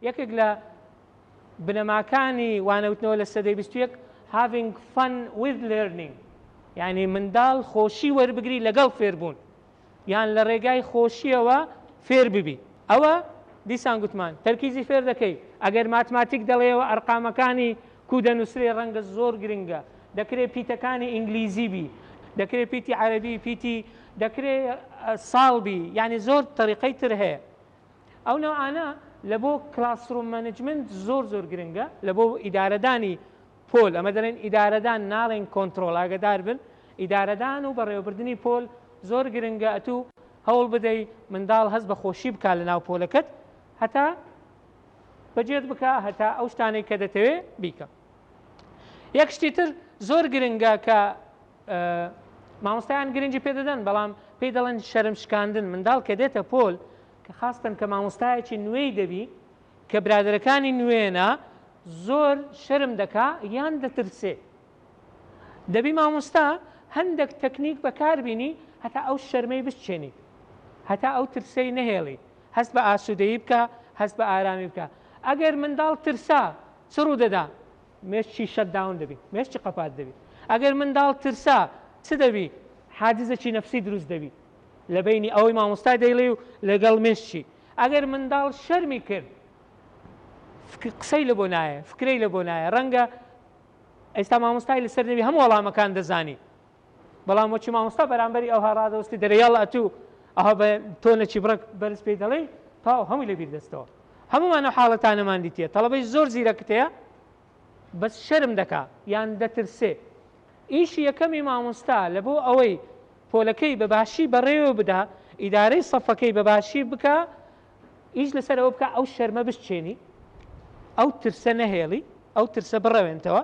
یەکێک لە بنەماکانی وانەوتنەوە لە سەدەی 21، having fun with learning، یعنی منداڵ خۆشی وەربگری لەگەڵ فێربوون، یان لە ڕێگای خۆشیەوە فێر ببی. ئەوە دیسان گوتمان تەرکیزی فێر دەکەی. ئەگەر ماتماتیک دەڵێەوە ئەرقامەکانی کو دەنووسرێ ڕەنگە زۆر گرنگە، دەکرێ پیتەکانی ئینگلیزی بی، دەکرێ پیتی عەرەبی، پیتی دەکرێ ساڵ بی، یعنی زۆر تەریقەی تر هەیە. ئەو نەوعانە لە بۆ classroom management زۆر زۆر گرنگە، لە بۆ ئیدارەدانی پۆل. ئەمە دەڵێن ئیدارەدان، ناڵێن کۆنترۆڵ، ئاگدار بن. ئیدارەدان و بەڕێوەبردنی پۆل زۆر گرنگە. ئەتوو هەوڵ بدەی منداڵ هەست بە خۆشی بکا لە ناو پۆلەکەت، هەتا بەجێت بکە، هەتا ئەو شتانەی کە دەتەوێ بیکە. یەک شتی تر زۆر گرنگە کە مامۆستایان گرنگی پێ دەدەن، بەڵام پێی دەڵێن شەرم شکاندن. منداڵ کە دێتە پۆل، کە خاستن کە مامۆستایەکی نوێی دەبی، کە برادەرەکانی نوێنە، زۆر شەرم دەکا یان دەترسێ. دەبی مامۆستا هەندێک تەکنیک بەکاربینی هەتا ئەو شەرمەی بشچێنی، هەتا ئەو ترسەی نەهێڵی، هەست بە ئاسوودەیی بکە، هەست بە ئارامی بکە. ئەگەر منداڵ ترسا چ ڕوو دەدا؟ مێشکی shut down دەبی، مێشکی قەپات دەبی. ئەگەر منداڵ ترسا چ دەبی؟ حاجزێکی نەفسی دروست دەبی لە بینی ئەوەی مامۆستای دەیڵێ و لەگەڵ مێشکی. ئەگەر منداڵ شەرمی کرد قسەی لە بۆ نایە، فکرەی لە بۆ نایە. ڕەنگە ئێستا مامۆستای لەسەر نەبی هەموو وەڵامەکان دەزانی، بەڵام وەکی مامۆستا بەرامبەری ئەوها ڕادەوەستی دەرێ یاڵا ئەتوو ئەوها بە تۆنێکی بڕەک بەرز پێی دەڵێی، تەواو هەمووی لەبیر دەستەوە. هەموومان ئەو حاڵەتانەمان دیتیە، تەڵەبەی زۆر زیرەکت هەیە بەس شەرم دەکا یان دەترسێ. ئیشی یەکەمی مامۆستا لە بۆ ئەوەی پۆلەکەی بە باشی بەڕێوە بدا، ئیدارەی سەفەکەی بە باشی بکا، ئیش لەسەر ئەوە بکا ئەو شەرمە بشچێنی، ئەو ترسە نەهێڵی، ئەو ترسە بڕەوێنتەوە.